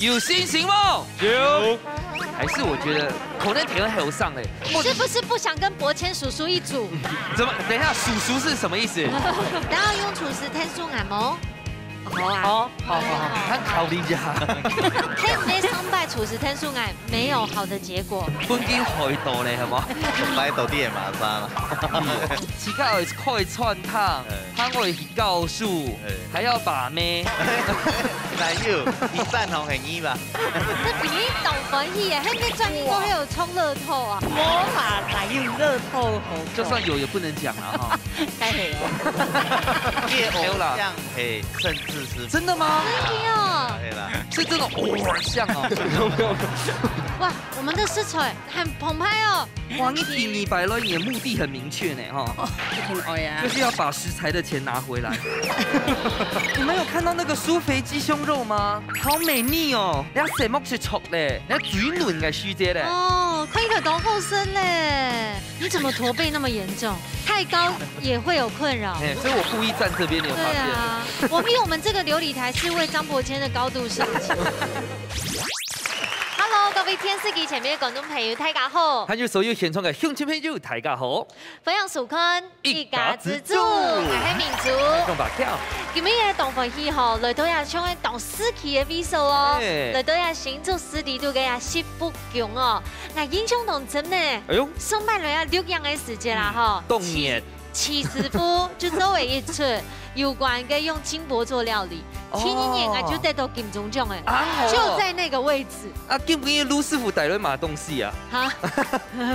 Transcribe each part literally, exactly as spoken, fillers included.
有信心無？有。還是我覺得可能挺會後生的。是不是不想跟伯謙叔叔一組？怎麼？等一下，叔叔是什麼意思？然後用廚師聽叔叔無？好啊。好，好，好，好，他考慮一下。可以沒上拜廚師聽叔叔，沒有好的結果。分佢害到咧，好無？擺到底係麼儕啦？自家愛開餐廳，還愛去教書，還要把妹。哪有？你贊同係你吧？這比你當歡喜耶，還沒賺過，還有中樂透啊？無啦，哪有樂透好？就算有也不能講了哈。太黑了。你的偶像係陳志師傅。真的嗎？真的哦。對啦。是這種偶像哦。哇，我們的食材很澎湃哦。哇，你第二擺來，你的目的很明確呢，哈。很愛啊就。是要把食材的錢拿回來。你們有看到那個酥肥雞胸肉嗎？好美膩哦！人家色目係熟咧，人家嘴嫩个時節咧。哦，虧得當好食咧。你怎麼駝背那麼嚴重？太高也會有困擾。哎，所以我故意站這邊，你有發現？對啊，我們以我們這個流理台是為張伯謙的高度設計。Hello，各位電視機前面的觀眾朋友，大家好。還有所有現場的鄉親朋友，大家好。歡迎收看一家之煮我係明珠。講吧，跳。今日也當歡喜吼，來到也像係當時期的味素哦，哎來到也新竹市裡肚个也西北宮哦，𠊎印象當深呢。哎呦，上擺來也錄影的時節啦吼，當年徐師傅就做為一出有關个用金箔做料理，哦第二年啊就得到金鐘獎哎，啊，好哦就在那個位置啊，今晡日盧師傅帶來麼東西啊？哈。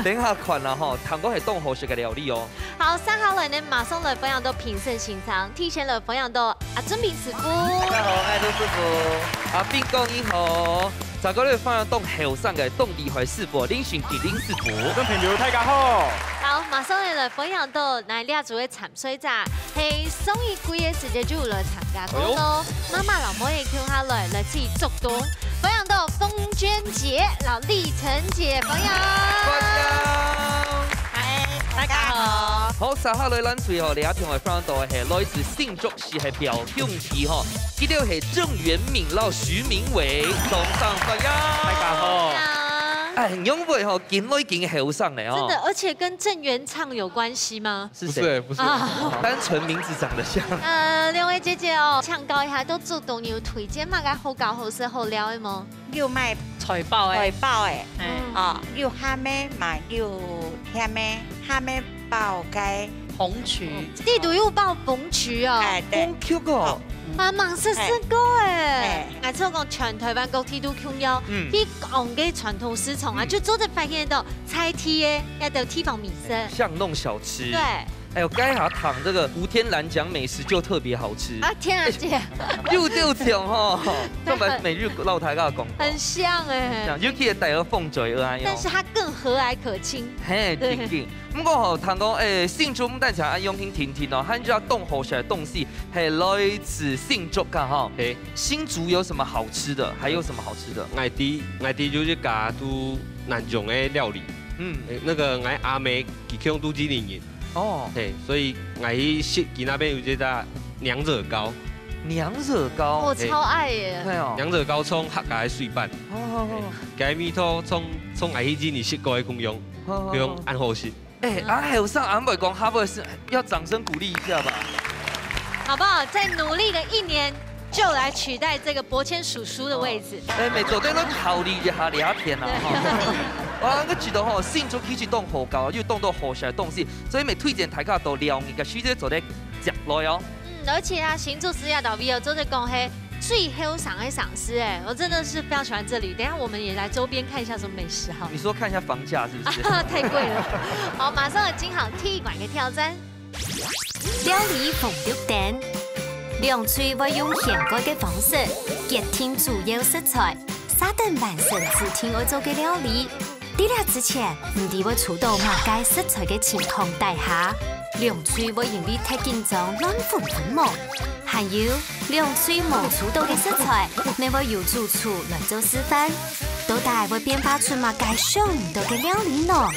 等一下看啦吼，聽講係當好食个料理哦。好，接下來呢，馬上來分享到評審現場，提前來分享到阿俊明師傅。大家好，𠊎係盧師傅。阿斌哥你好，再過來分享當後生个、當厲害師傅林信吉林師傅。觀眾朋友大家好。好，馬上來分享到𠊎這組个參賽者，係上一季个時節就有來參加過咯。媽媽老妹也共下來，來自竹東，分享到鳳娟姐、老麗晨姐，分享。嗨，大家好。好，接下來咱最後這條个分享到係來自新竹 係係表兄弟吼，佢兜係鄭元敏摎徐明偉，掌聲歡迎。大家好。哎，仰會吼，緊來緊後生呢哦。真的，而且跟鄭元暢有關係嗎？是誰？不是不是，啊，單純名字長得像。呃，兩位姐姐哦，請教一下，到竹東有推薦麼个好搞、好食、好尞个無？有賣菜包誒，菜包誒，啊，有蝦米嘛，有甜个，蝦米包个紅麴，地圖有包紅麴哦。哎，對，，Q 哥，啊，蠻識食過誒。哎𠊎聽講全台灣各地都共樣，嗯去講个傳統市場啊，嗯就做得發現到在地个一兜地方美食。巷弄小吃。對。哎呦，該下談這個胡天藍獎美食就特別好吃。啊，天啊姐，又就像吼，根本每日老大家講。很像哎。像尤其係帶个鳳嘴啊，但是它更和藹可親。嘿，對正經。毋過吼，聽講，誒，新竹毋單淨恁樣定定哦，還有當好食个東西，係來自新竹个吼。嘿，新竹有什麼好吃的？還有什麼好吃的？𠊎知𠊎知有一家都南洋个料理，嗯，誒，那個𠊎阿姆佢共樣都吉林人，哦，嘿，所以𠊎去食佢那邊有一隻娘惹糕，娘惹糕我，超愛耶。對哦，娘惹糕像客家个水粄，哦，佢个味道像像𠊎去吉林食過个共樣，哦共樣恁好食。哎，啊，後生恁會講客話係要掌聲鼓勵一下吧。好不好？再努力個一年，就來取代這個伯謙叔叔的位置。哎，無錯，等你考慮一下這片啊，吼。啊，𠊎知道吼，新竹其實當好搞，又當多好食个東西，所以乜推薦大家到尞日个時節做得食來哦。嗯，而且啊，新竹市這搭位哦，做得講係最後生个城市哎，我真的是非常喜歡這裡。等一下我們也來周邊看一下什麼美食哈。你說看一下房價是不是？太貴了。好，馬上要進行第一關个挑戰。料理紅綠燈，兩隊會用現改个方式，決定主要食材，續等完成指定愛做个料理。在這之前，毋知會出到麼个食材个情況底下，兩隊會因為忒緊張亂紛紛忙。還有，兩隊無出到个食材，乜會由主廚來做示範。到底會變化出麼个想毋到个料理呢？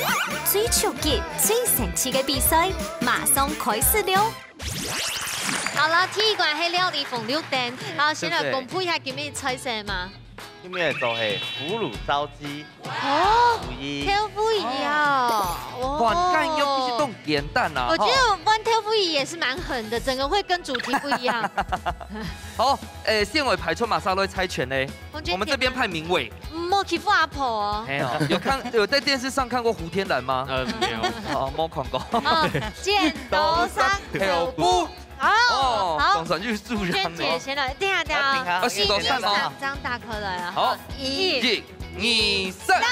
最刺激、最生趣个比賽，馬上開始了！好了，第一關係料理紅綠燈，好，先來公布一下今日菜色嘛。今日做係腐乳燒雞，哦，豆腐乳。豆腐乳哦，哦。換雞肉必須當簡單啊，我覺得換豆腐乳也是蠻狠的，整個會跟主題不一樣。吼。好，誒，先來派出麼儕來猜拳呢？我覺得我們這邊派明偉。嗯，莫欺負阿婆哦。哎喲，有看，有在電視上看過胡天然嗎？呃，沒有。哦，沒看過。哦，剪刀石頭布。 好，哦，好。總算又是主人了。娟姐先來，等一下，等一下，啊，等一下。二十多扇哦。三張打開來啊。好，一、二、三。哎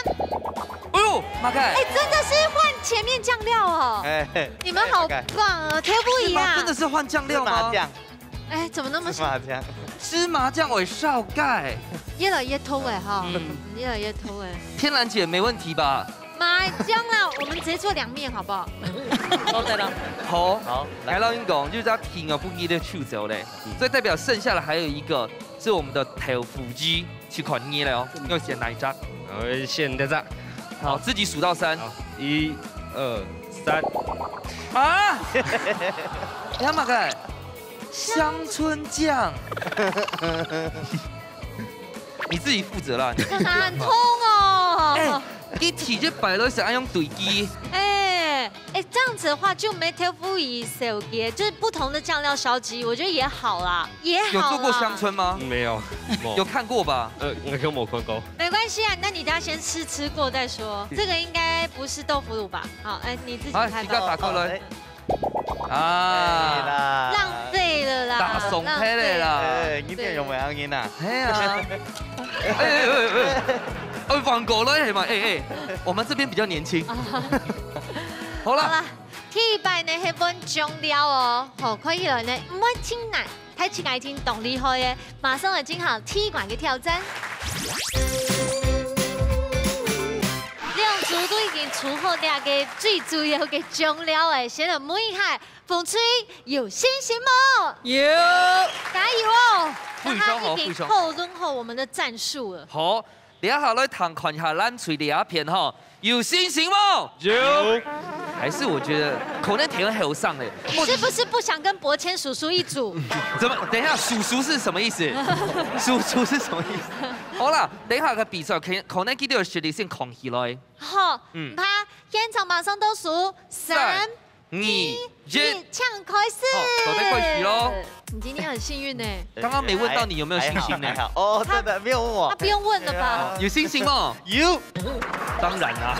喲，馬凱。哎，真的是換前面醬料哦。哎，你們好棒哦，挑不一樣。是嗎？真的是換醬料嗎？芝麻醬。哎，怎麼那麼像？芝麻醬。芝麻醬會燒雞。越來越透哎哈，嗯。越來越透哎。天然姐沒問題吧？ 麻醬啦，我們直接做涼麵好不好？好的啦。好，好，來。來，老實講，就係佢个不一个出走嘞，嗯。所以代表剩下的還有一個是我們的豆腐乳，去看你了哦，要選哪一隻？我選這隻。好，自己數到三。好，一、二、三。啊？你看嘛，看，鄉村醬。 你自己負責啦，你自己負責。很痛哦。哎，你提這擺都是愛用對機。哎，哎，這樣子的話就沒豆腐乳燒雞，就是不同的醬料燒雞，我覺得也好啦，也好啦。有做過鄉村嗎？沒有，沒有。有看過吧？呃，應該沒看過。沒關係啊，那你等下先試吃過再說。這個應該不是豆腐乳吧？好，哎，你自己看吧。好，自家打開來。好，哎。 啊。哎啦。浪費了啦，打爽忒了啦。浪費了。哎，你這樣有無要緊啊？係啊。哎，哎，哎，哎。哎，反過來係嘛？哎，哎，我們這邊比較年輕。好啦。好啦，第一擺呢，係分醬料哦。好，看起來呢，毋會真難。 大自家已經當厲害了，馬上來進行第一關个挑戰。兩組都已經做好這個最主要个醬料了，先來問一下，紅隊有信心無？有。加油哦！非常好，大家已經討論好我們的戰術了。非常好。好， 這下來聽看一下藍隊這片吼，有信心無？有。還是我覺得可能挺後生的。是不是不想跟伯謙叔叔一組？怎麼？等一下，叔叔是什麼意思？叔叔是什麼意思？好啦，等一下个比賽，可，可能佢兜有實力先扛起來。好，嗯。毋怕，現場馬上倒數，三、三、二、一，請開始。好，做得開始咯。你今天很幸運呢。剛剛沒問到你有沒有信心呢。還好，還好。哦，真的，沒有問我。那不用問了吧？對啊。有信心哦。有。當然啦。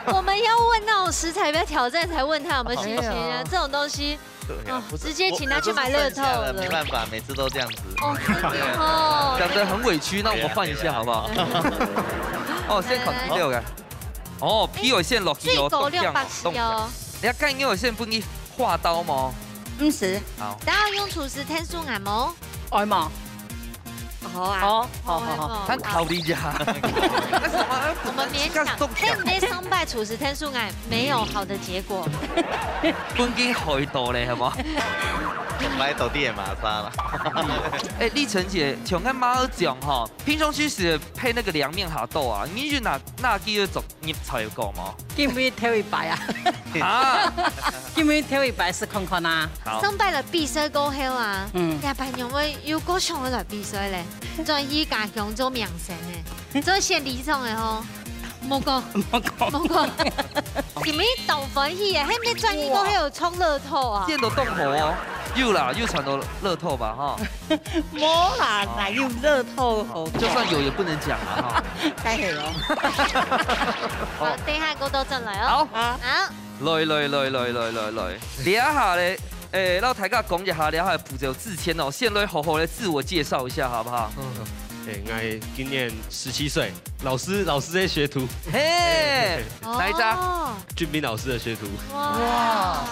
我們要問那種食材的挑戰才問他有沒有信心啊，哎呀。這種東西，對啊，哦，不是，直接請他去買樂透了。我，我就是剩下的，沒辦法，每次都這樣子。哦，真的哦。講得很委屈，那我們換一下好不好？哎呀，哎呀。哦，先考第六個。 哦，皮有線落去哦，最高六百四哦。你看雞肉有線分你劃刀嗎？毋使。好。大家用廚師天數眼無？愛無？好啊。好，好，好，好。好啊。咱考慮一下。我們勉強，但毋係上擺廚師天數眼沒有好的結果。本經害到咧，好無？買到底个馬殺啦。哎，麗晨姐，像該馬爾講吼，平常時時配那個涼麵下肚啊，你就拿，拿去做 入菜有講無？今晡日頭一擺啊。啊？今晡日頭一擺試看看啊。好。上擺个比賽過後啊，嗯。這擺仰會有較想愛來比賽咧？轉去家鄉做明星欸，做仙里唱个吼。無講。無講。無講。今晡日當歡喜欸，係毋係轉去過後有中樂透啊？見到當好哦，有啦，有賺到樂透吧，哈。 無啦，哪有樂透好？就算有也不能講啊，哈。該係咯。好，等一下過到轉來哦。好。啊。好。來，來，來。這下咧，誒，摎大家講一下，這下步驟之前哦，先來好好地自我介紹一下，好不好？嗯。誒，𠊎今年十七歲，老師，老師个學徒。嘿，哪一隻？哦。俊斌老師个學徒。哇。哇，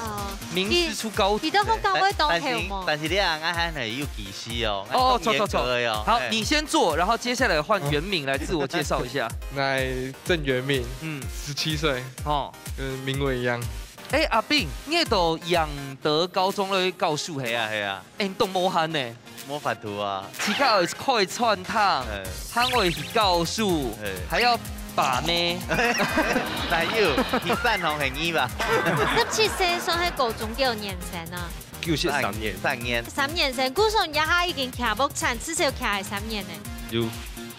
名師出高徒。你，你都好搞會當頭毛。但是，但是你啊，𠊎還係有技 是哦，哦，錯，錯，錯。好，哎。你先做，然後接下來換元敏來自我介紹一下。𠊎鄭元敏，嗯。十七歲，哦。跟明偉一樣。哎，阿炳，你讀仰德高中个教授係啊？係啊。哎，你當無閒呢。無法度啊。自家愛開餐廳，哎。還愛去教書，哎。還要把妹。哪有？第三項係你吧？十七歲算係高中幾多年生啊？ 九十三年。三年。三年生，故所這下已經徛屋產，至少徛係三年呢。有。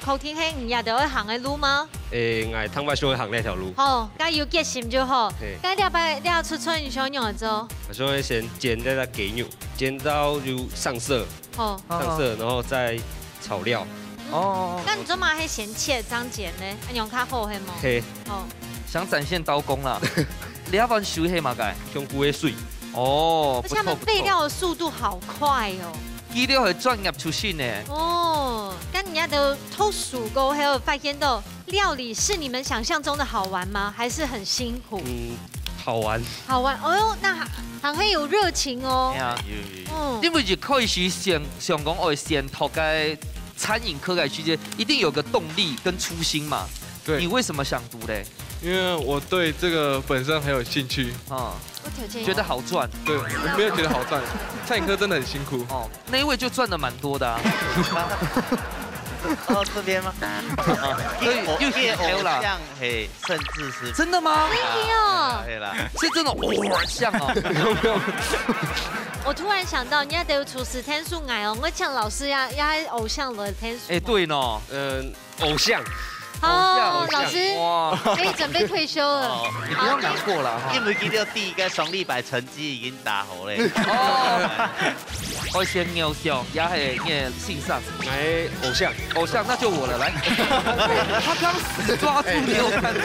確定係你這兜愛行个路嗎？誒，𠊎當擺想愛行這條路。好，該有決心就好。嘿。該這擺這出菜你想仰般做？我想愛先煎這個雞肉，煎到有上色，好。上色，然後再炒料。哦。該你做麼个係先切正煎呢？恁樣較好係無？嘿。好。想展現刀工啦。你這碗水係麼个？香菇个水。哦，而且他們備料的速度好快哦。不錯，不錯。佢兜係專業出身个。哦，該你這兜讀書過後，發現到料理是你們想像中的好玩嗎？還是很辛苦？嗯，好玩。好玩，哦喲，那還，還很有熱情哦。哎呀，有，有，有。嗯。因為一開始想，想講愛選讀該餐飲科个時節，一定有個動力跟初心嘛。對。你為什麼想讀嘞？因為我對這個本身很有興趣。啊。 有條件。覺得好賺。對，我沒有覺得好賺，餐飲科真的很辛苦。哦，那一位就賺得蠻多的啊。哦，這邊嗎？哦，所以又是你啦。你的偶像，嘿，甚至是真的嗎？真的哦。對啦，對啦。是真的偶像哦。我突然想到，你這兜廚師𢯭手𠊎哦，𠊎請老師也，也係偶像來𢯭手。哎，對呢。嗯， 偶像。哦，偶像。老師，哇。可以準備退休了。哦。你不用難過了哈。因為佢兜第一個雙禮拜成績已經打好了。哦。愛選偶像，也係你个先生。𠊎个偶像。偶像，那就我了，來。他剛死抓住沒有看到。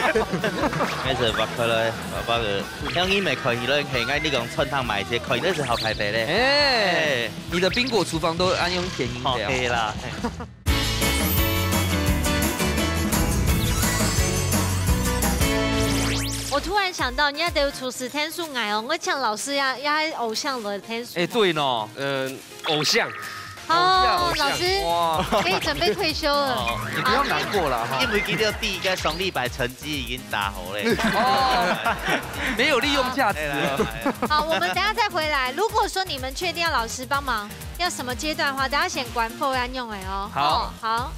開始挖開來，挖挖个，像你們看起來，係𠊎這種餐廳賣个，看起來係好排隊嘞。哎，哎。你的賓果廚房都恁樣便宜的哦。好，可以啦。 我突然想到，你這兜廚師𢯭手𠊎哦，𠊎請老師也，也係偶像來𢯭手。哎，對呢。嗯，偶像。哦，偶像。老師，哇。可以準備退休了。哦，你不用難過了哈。因為佢兜第一個雙禮拜成績已經打好了。哦，沒有利用價值了。哎呀，哎呀。好，我們等下再回來。如果說你們確定要老師幫忙， 要什麼階段的話，等下先關火恁樣的哦。好。哦，好。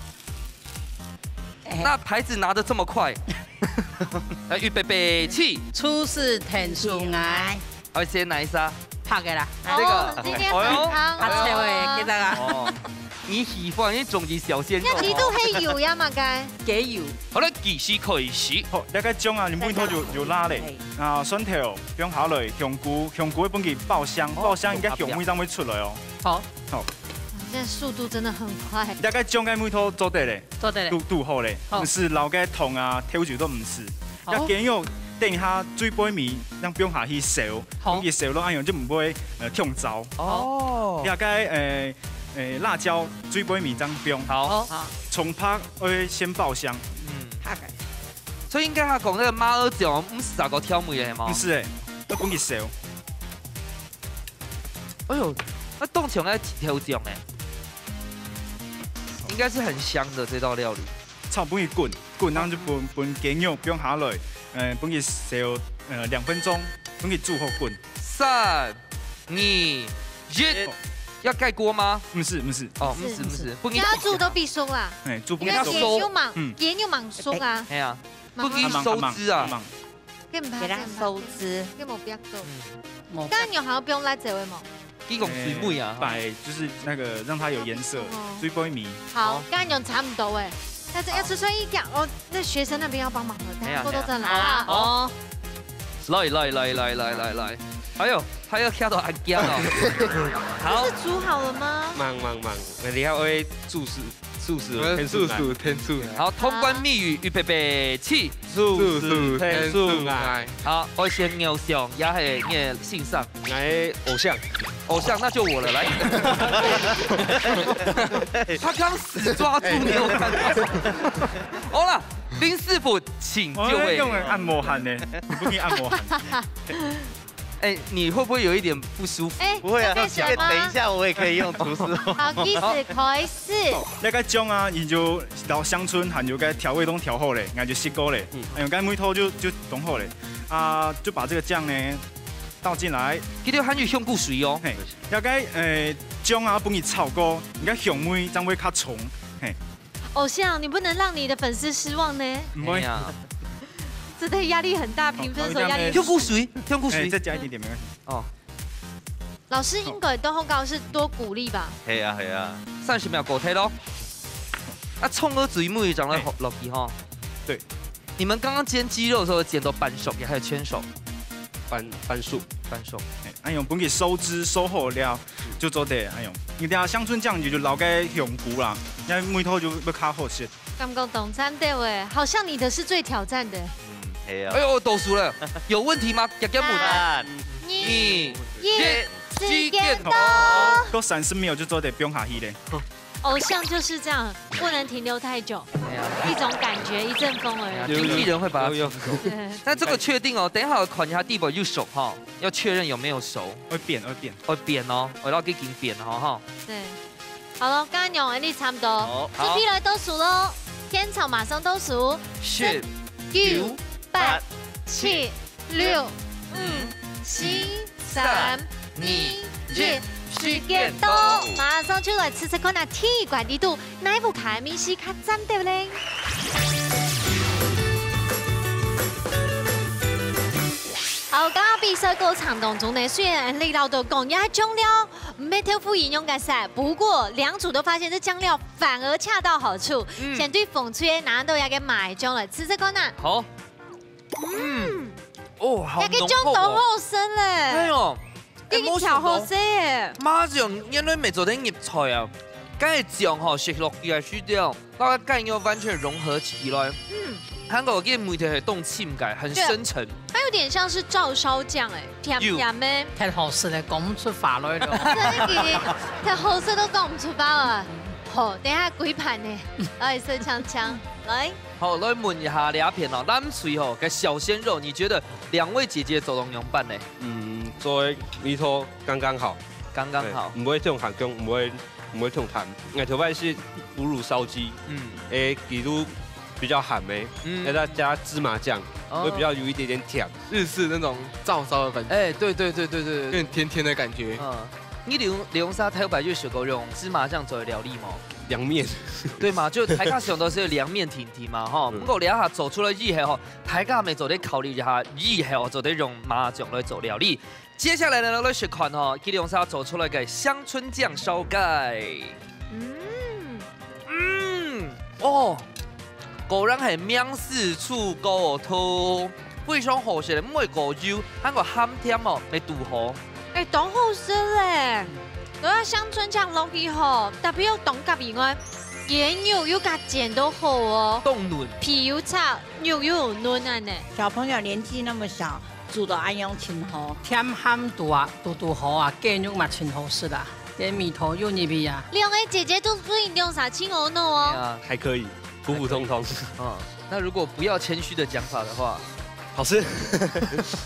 那牌子拿得這麼快。來，預備，備，起。廚師𢯭手𠊎。好，先拿一下。白个啦。這個。哦，今天哎呦。白湯。啊，切喂，哇。給大家。哦，你喜歡，因為中意小鮮肉。那裡肚係油呀嘛該？雞油。好了，計時開始。好，這個醬啊，你每頭就，就拉嘞。哎。啊，蒜頭放下來，香菇，香菇會分佢爆香，哦，爆香應該香味正會出來哦。好。 好。哇，這速度真的很快。大概醬个味道做得咧，做得咧。堵，堵好咧，好。毋使撈个糖啊、豆油都毋使。好。該雞肉等一下最背尾，讓放下去燒，好。用佢燒落，恁樣就毋會，呃，燙燥。哦。大概，呃，呃，辣椒最背尾正放。好。好。蔥白愛先爆香。嗯。大概。所以應該佢講該个馬仔醬，毋使再過調味个，係無？毋使欸，愛分佢燒。 哎呦，該當像个豆醬欸，應該是很香的這道料理。炒分佢滾，滾，然後就分，分雞肉放下來，呃，分佢燒，呃，兩分鐘，分佢煮好滾。三、二、一，一。要蓋鍋嗎？毋使，毋使。哦，毋使，毋使，毋使。分佢，你要煮到必熟啦。哎，煮分佢熟。因為雞肉嘛，嗯。雞肉嘛熟啊。哎呀，嘛分佢收汁啊。慢慢，慢慢。 該毋怕，該毋怕，該無必要做。嗯。無。該你還有放辣椒个無？佢講水尾啊。欸，擺就是那個讓它有顏色，哦。水尾米。好，好。該你差不多欸。但是要吃出一點哦，那學生那邊要幫忙了，大家多多招攬啊。哎呀，哎呀。好。哦。來，來，來。還有，還有嚇到恁驚哦。好。不是煮好了嗎？慢，慢，慢，那你要會注視 注視，我要注視，天助。好，通關密語，預備，備，起。注視，天助，𠊎。好，愛選偶像，也係你个先生。𠊎个偶像。偶像，那就我了，來。他剛死抓住，你有看到？好了，林師傅，請就位。我用个按摩hand呢，你不給按摩hand。 哎，你會不會有一點不舒服？哎，不會啊，要講嗎？等一下我也可以用廚師話。好，計時開始。這個醬啊，你就到香椿，還有該調味都調好了，𠊎就食過了。嗯。哎，用該味道就，就弄好了。啊，就把這個醬呢，倒進來。佢兜還有香菇水哦。嘿，這個，呃，醬啊，分佢炒過，你看香味正會較重。嘿。 偶像，你不能讓你的粉絲失望呢。毋會。哎呀。這對壓力很大，評分的時候壓力很大。好，香菇水，香菇水。哎，再加一點點，沒關係。哦。老師應該都好搞，是多鼓勵吧？係啊，係啊。三十秒過忒咯。啊，蔥个水每一張來落去吼。對。你們剛剛煎雞肉的時候有剪到半熟，也還有全熟？半半熟。半熟。哎，恁樣分佢收汁收好了，就做得。哎呦，你等下香椿醬就就撈个香菇啦，那味道就會較好食。感覺當讚的哎，好像你的是最挑戰的。嗯，係啊。哎呦，倒數了，有問題嗎？夾夾問。三、二、一、一，時間到。過三十秒就做得放下去咧。偶像就是這樣，不能停留太久，哎呀，一種感覺，一陣風而已。經紀人會把它有有清走。對但這個確定哦，等一下看一下底部有熟哈，要確認有沒有熟。會變會變。會變哦，我要給緊變哦哈。對，好了，剛剛用的你差不多，好。準備來倒數嘍，現場馬上倒數，十、九、八、七、六、五、四、三、二、一，時間到，馬上就來試試看啊，第一關裡肚，哪一部卡米西較讚的咧？好，剛剛比賽過程當中呢，雖然你老豆講，也醬料毋係豆腐一樣个色，不過兩組都發現這醬料反而恰到好處。嗯先對紅隊拿到一個麻醬來試試看啊。好。嗯，哦，好那個濃厚哦。醬都好深嘞，哎呦，已經調好勢耶。麻醬原來沒做得入菜啊！該醬吼食落去个時節，那個雞肉完全融合起來。嗯，還有這味道係當深个，很深沉。它有點像是照燒醬哎，甜甜的。太好食了，講毋出話來了。真的，太好食都講毋出話啊！好，等一下歸盤呢，來，色鏘鏘，來。好，來問一下這片哦，藍隊吼，該小鮮肉，你覺得兩位姐姐做到仰般呢？嗯，做个味道剛剛好，剛剛好。毋會忒鹹，毋會毋會忒淡。𠊎頭擺食腐乳燒雞，嗯誒，佢都比較鹹誒，嗯要再加芝麻醬，哦會比較有一點點甜。日式那種照燒的感覺，哎，對對對對對有點甜甜的感覺。嗯，你兩兩儕頭擺有食過用芝麻醬做个料理無？涼麵，對嘛，就大家想到係涼麵定定嘛吼。嗯不過這下做出來以後吼，大家乜做得考慮一下，以後做得用麻醬來做料理。接下來呢，來試看吼，佢兩儕做出來个香椿醬燒雞。嗯，嗯，哦，果然係名師出高徒，非常好食，毋會過油，還過鹹甜哦，乜堵好。哎，當好食嘞！都要香椿醬落去吼，特別有當合以外，雞肉又加煎到好哦，當嫩。皮又脆，肉又有嫩啊呢。小朋友年紀那麼小，煮到恁樣真好。甜鹹度啊，堵堵好啊，雞肉嘛真好食啊，這味道又入去啊。兩個姐姐都對兩儕親哦喏哦。啊，還可以，普普通通。嗯，那如果不要謙虛的講法的話，好吃，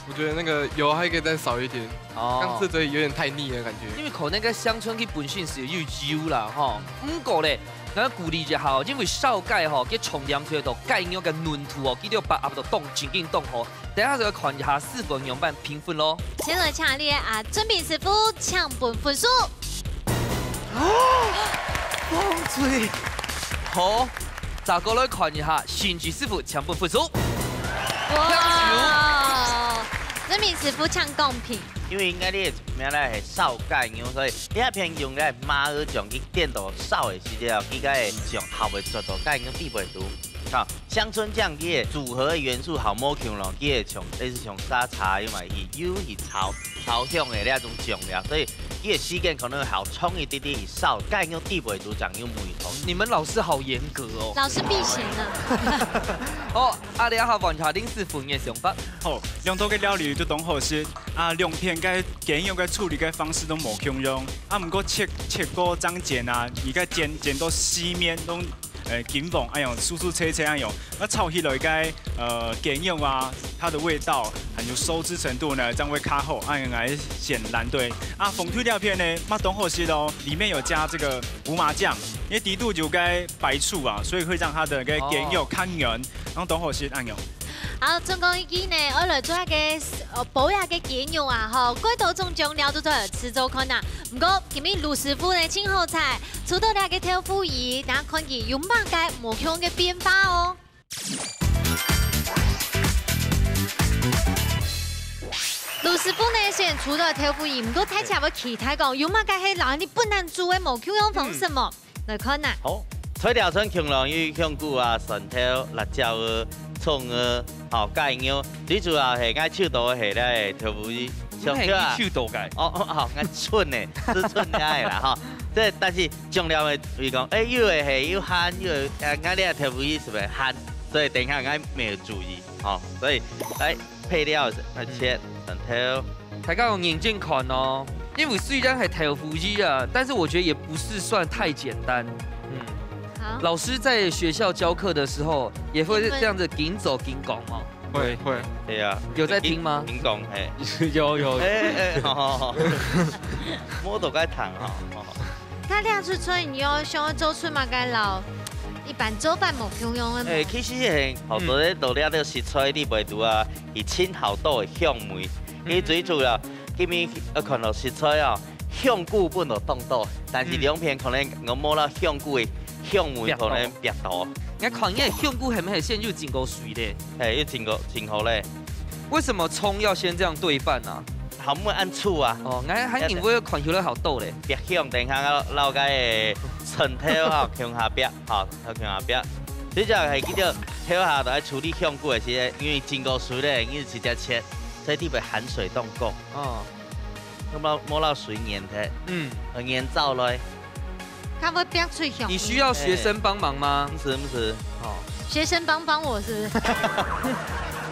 我覺得那個油還可以再少一點，剛哦吃，嘴裡有點太膩的感覺。因為可能該香椿佢本身係有油啦吼。毋過咧，𠊎鼓勵一下哦，因為燒雞吼，佢重點就係到雞肉个嫩度哦，佢都把握到當正經當好。等下就要看一下師傅仰般評分咯。先來請你个阿俊明師傅請分分數。放水。好，再過來看一下，神奇師傅請分分數。哇，俊明師傅請公平。因為應該你个名咧係燒雞肉，所以你一片用个麻油醬去點到燒个時節，佢个醬效會做到雞肉底背肚。好，香椿醬佢个組合个元素好無共咯，佢个像類似像沙茶，因為佢油去炒，炒香个那種醬料，所以佢个時間可能會好長一點點，去燒雞肉底背肚正有味道。你們老師好嚴格哦。老師避嫌啊。哦，啊，這下換下林師傅个想法。好，兩道个料理都當好食，啊，兩片个雞肉个處理个方式都無共樣，啊，毋過切切過正煎啊，而家煎煎到四面都，呃，金黃，哎喲，酥酥脆脆哎喲，那炒起來个，呃，雞肉啊，它的味道還有收汁程度呢，這樣會較好，哎，𠊎選藍隊。啊，紅隊這片呢，嘛當好食哦，裡面有加這個胡麻醬，因為底肚有該白醋啊，所以會讓它的該雞肉較軟，然後當好食，哎喲。 好，總共一句呢，愛來做一個，呃，包一個雞肉啊，吼，過多種醬料都做得試做看啊。毋過今日盧師傅呢，真好彩，出到這個豆腐乳，大家看佢有麼个無共个變化哦。盧師傅呢，雖然出到豆腐乳，毋過大家會期待講，有麼个係老你不能煮个無共樣方式無？來看啊。好，材料上共樣有香菇啊、蒜頭、辣椒啊、蔥啊，吼，雞肉，最主要係𠊎手到个係這豆腐乳，你係上少啊。你手到个？哦，哦，好，𠊎伸个，係伸个啦，吼。這但是醬料个，比如講，誒，有个係有鹹，有个，呃，𠊎這豆腐乳係毋係鹹，所以等一下𠊎沒有注意，吼，所以，誒，配料，𠊎切蒜頭。大家要認真看哦，因為雖然係豆腐乳啊，但是我覺得也不是算太簡單。嗯。好。老師在學校教課的時候，也會這樣子緊做緊講嗎？會，會。對啊。有在聽嗎？緊講，嘿。有，有。哎，哎，好，好，好。無都該談哈，哦。佢這出菜，你有想要做出麼个摎一般做法無共樣个無？誒，其實係，好多咧，嗯。都這个食材裡背肚啊，有盡好多个香味。嗯。佢最主要，今日，呃，看到食材啊，香菇本來當多，但是嗯。兩片可能𠊎無摎香菇个香味可能比較多。你看，你个香菇係毋係先有浸過水咧？係，有浸過，浸好咧。為什麼蔥要先這樣對半啊？ 好，毋會恁粗啊。哦，𠊎還認為看起來好多咧。煏香，等一下摎，摎該个蒜頭吼，共下煏，吼，共下煏。這就係佢兜頭下就愛處理香菇个時節，因為浸過水咧，你直接切，所以裡背含水當多。哦。無摎，無摎水黏忒，嗯。呃，黏燥來。 較會煏出香味。你需要學生幫忙嗎？哎。毋使，毋使。哦。學生幫幫我是不是？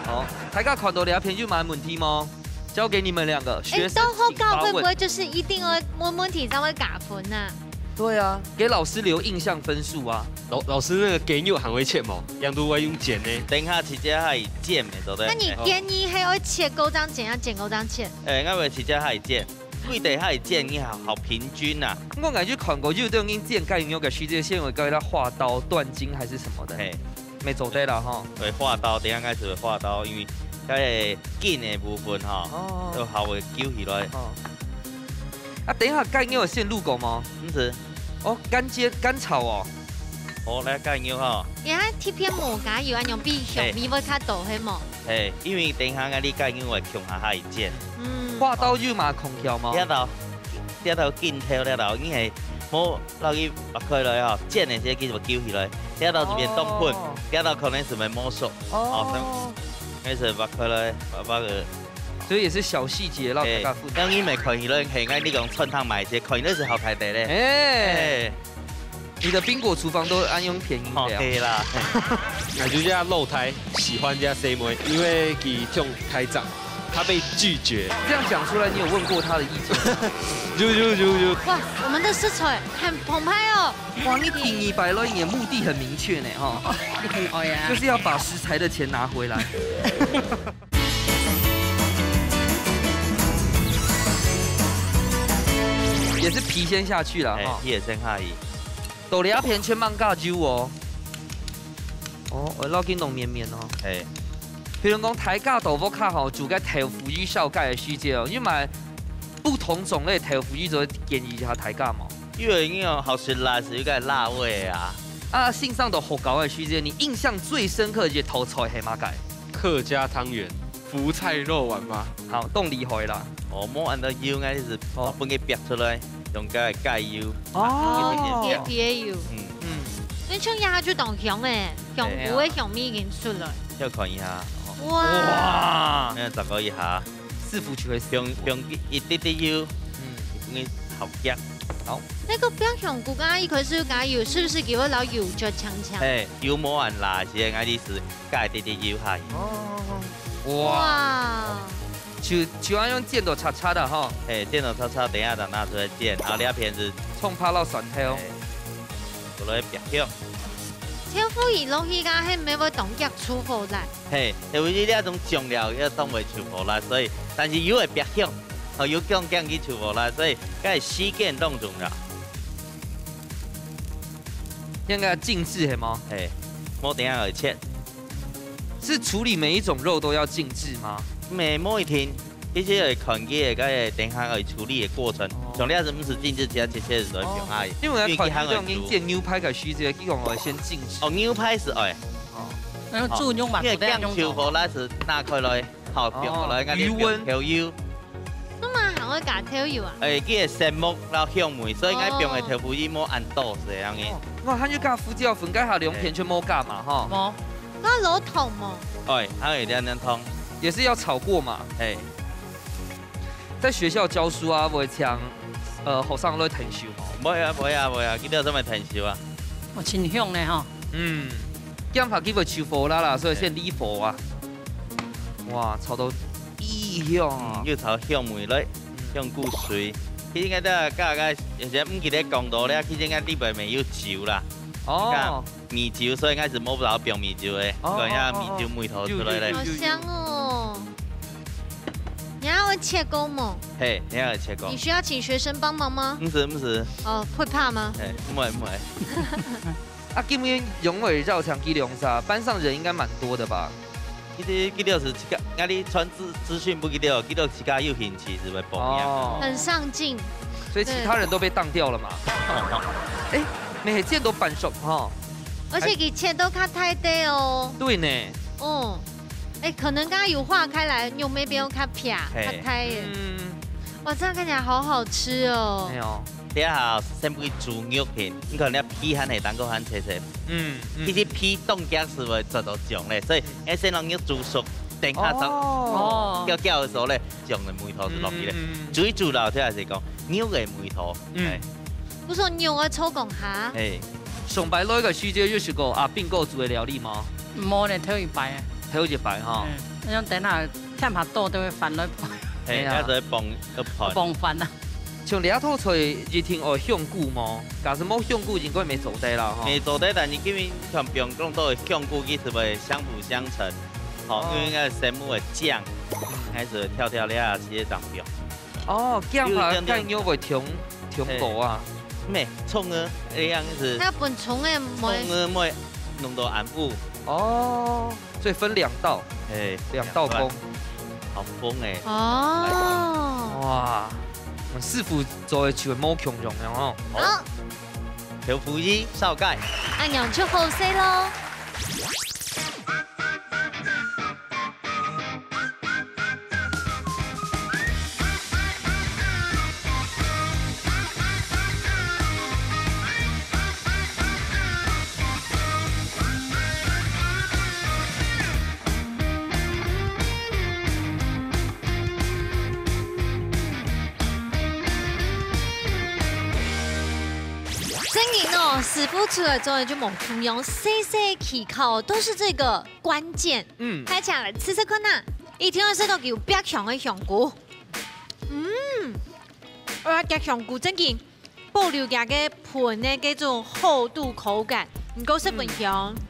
好，大家看到這片有麼个問題嗎？交給你們兩個，哎，學生請發問。到學校會不會就是一定要問問題才會加分啊？對啊，給老師留印象分數啊。老，老師，那個雞肉還會切嗎？這樣都會用煎呢？等一下直接還煎的，對不對？那你建議還要切夠這樣剪，要剪夠這樣切？哎，𠊎會直接還煎。 幾多下煎，你好，好平均啊。我感覺看過有兜人煎雞肉个時節，先會搞一下劃刀、斷筋還是什麼的。嘿。沒做得啦吼。會劃刀，等一下開始會劃刀，因為該个筋的部分吼，哦。都較會揪起來。哦。啊，等一下雞肉有先滷過嗎？毋使。哦，乾煎、乾炒哦。哦，來雞肉吼。你看這片無加油，恁樣比香味會較多，嘿。係無？ 嘿，因為等一下𠊎哩雞肉會共下下去煎。嗯。劃刀有麼个技巧嗎？這道，這道筋頭這道，你係無落去擘開來吼，煎个時候佢就會揪起來。這道這片當粉，哦。這道可能係會無熟。哦。哦，所以，所以係擘開來，擘擘个。所以也是小細節，讓大家負責。嘿，當然毋係看起來，嘿，𠊎哩講川湯買一些，看起來係好大塊咧。哎。嘿。 你的冰果廚房都安用便宜的啊。哦，對啦。𠊎就這下老弟，喜歡這細妹，因為佢像大隻，他被拒絕。這樣講出來，你有問過他的意見嗎？有，有，有，有。哇，我們的食材很澎湃哦。哇，你第二擺來，你的目的很明確呢，哈。你很愛啊。就是要把食材的錢拿回來。 也是皮先下去了，哎，哈。皮也先下去。到這片全部加油哦。哦，𠊎摎佢弄綿綿哦。哎。譬如講，大家到屋下吼，煮个豆腐乳燒雞个時節哦，你買不同種類豆腐乳，做建議一下大家嘛。因為你哦，好食辣係有個辣味啊。啊，先生到學校个時節，你印象最深刻个一道菜係麼个？客家湯圓。 福菜肉丸嗎？好，當厲害啦。哦，無恁多油，𠊎係哦。分佢煏出來，用該个雞油。哦。一點點煏。雞皮个油。嗯。嗯。那像這下就當香誒，香菇个香味已經出來。哎呀。要看一下。哦。哇。哇。那再搞一下。師傅就會師傅。用，用一滴滴油。嗯。分佢好煏。好。那個煏香菇，剛剛一開始有加油，是不是佢會摎油摎嗆嗆？哎，油無恁辣，係𠊎意思。 加一滴滴油下去。哦。哇。哇。就，就愛用煎到脆脆个吼。嘿，煎到脆脆，等一下再拿出來煎。然後這片係蔥白摎蒜頭。嘿，過來煏香。豆腐乳落去，該係毋係會當遽出火啦？嘿，因為這種醬料要當會出火啦，所以，但是油會煏香，哦，油強強去出火啦，所以該時間當重要。應該靜置係無？嘿，無等一下愛切。 是處理每一種肉都要靜置嗎？無，無一定，其實愛看佢个，該个等一下愛處理个過程。哦。像你係毋係靜置，直接切切就會放下去。哦，因為𠊎看佢這種煎牛排个時節，佢講愛先靜置。哦，牛排係愛。哦。那用豬肉嘛，因為不得用動嘛。這个醬油火，那係拿開來，好，哦，放開來，該你魚溫。放調油。那麼好會加豆油啊？誒，佢个色目摎香味，所以𠊎放个豆腐乳無恁多，係恁樣个。哦，哇，佢就加胡椒粉，該下兩片全無加嘛，吼。無。該落糖無？哎，還有一點點糖。也是要炒過嘛。嘿。在學校教書啊，會請，呃，學生來𢯭手無？毋會啊，毋會啊，毋會啊，佢兜做麼𢯭手啊？哦，真香呢吼。嗯，驚怕佢會臭火啦啦，所以先離火啊。哇，炒到異香啊。嗯，又炒香味來，香菇水。其實應該大家，有些毋記得講到咧，其實應該裡背面有酒啦。哦。米酒，所以應該係無辦法放米酒个，哦，講一下米酒味道出來咧。哦，哦，哦。好香哦。你還會切過無？嘿，你還會切過。你需要請學生幫忙嗎？毋使，毋使。哦，會怕嗎？嘿，毋會，毋會。啊，今日仰會邀請佢兩儕，班上人應該蠻多的吧？其實佢兜係自家，𠊎兜傳資，資訊分佢兜，佢兜自家有興趣就會報名。哦。很上進。所以其他人都被當掉了嘛？對。哎，每件都半熟哈。而且佢切到較大塊哦。對呢。哦。哎，可能剛剛有化開來，肉沒變較撇，嘿。較大耶。嗯。哇，這樣看起來好好吃哦。沒有。等一下先分佢煮肉片，你看人家皮還係當个還脆脆。嗯，嗯。其實皮當遽係會做到醬咧，所以愛先讓肉煮熟，等下炒，哦。攪攪个時候咧，醬个味道就落去咧。嗯，嗯，嗯。最主要就係講肉个味道。嗯。哎。不是說肉愛炒講下？哎。上擺來个時節有食過阿斌哥煮个料理嗎？無呢，頭一擺啊。頭一擺哈。嗯，那種等下添下多都會翻來翻。哎，哎呀。那時候會崩，會崩。崩翻啊。 像這道菜一定愛香菇無？假使無香菇，應該無做得啦，吼。無做得，但是今日像放當多个香菇，佢係會相輔相成，吼，哦。因為該个生物个醬，嗯。開始跳跳咧，直接當放。哦，這樣怕雞肉會忒，忒過啊。嘿。無，蔥啊，一樣係。它本蔥个無。蔥个無，弄到恁烏。哦。 所以分兩道，哎，兩道工。兩道。好風哎。哦。哇，我們師傅做个就無共樣哦。好。豆腐乳紹介。恁樣就好勢咯。 真个哦，師傅出來做个就無共樣，細細技巧都係這個關鍵。嗯。大家來試試看啊，一定愛試到有百香个香菇。嗯，啊，這香菇真个 保留佢个脣个該種厚度口感，毋過十分香。嗯。